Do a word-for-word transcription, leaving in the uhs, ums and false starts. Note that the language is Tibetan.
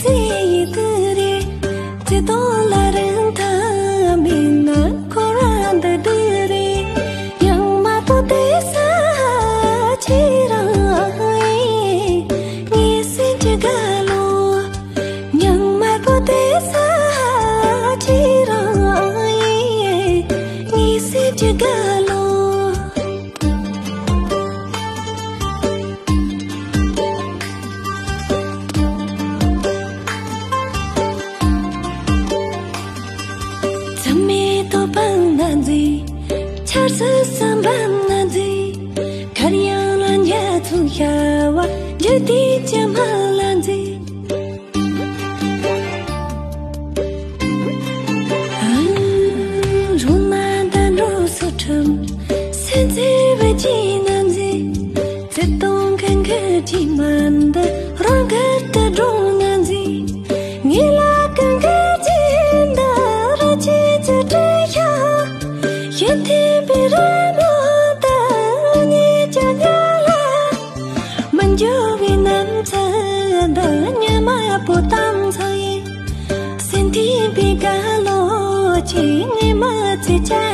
ཚེ་ཡི་དུ་རེད། ཚེ་དང་ལ་རིང་ཐ་མིན་ན་འཁོར་བ་འདི་དུ་རེད། ཡང་མ་པོ་དེ་ས་ཅི་རང་ཡིན། ངའི་སེམས་ཀྱི་དགའ་ལོ། ཡང་མ་པོ་དེ་ས་ཅི་རང་ཡིན། ངའི་སེམས་ཀྱི་དགའ་ལོ། མཚམས་མེད་དོ་པང་ན་འཛུལ། ཆར་སི་སམ་བམ་ན་འཛུལ། གར་ཡང་ལ་འཇའ་ཚོན་ཤར་བ། འཇུ་དུས་ཀྱི་མ་ལ་འཛུལ། རུང་ན་ད་འགྲོ་སུ་ཁྲིམས། སེམས་ཚེ་བ་ཅི་ན་འཛི། ཚེ་སྟོང་གི་འགུལ་གྱི་མ་འདི། རང་གི་ལྟ་སྒྲོན་ན་འཛི། ངའི་ལག་གི་འགུལ་གྱི་འདི། ར་ཅི་ཅི་སྤྲད་ཤག་ཤེས་ཐེབས་པའི་རི་མོ་འདི། ཉེ་ཅག་ཉ་ལ། མི་འགྱུར་བའི་ནམ་མཚར་འདི། ཉི་མ་པོ་དམ་ཚིག་ཡིན། སེམས་ཐིམ་པའི་དགའ་ལོ་ཅིག་ངས་མི་ཚེ་ཆ་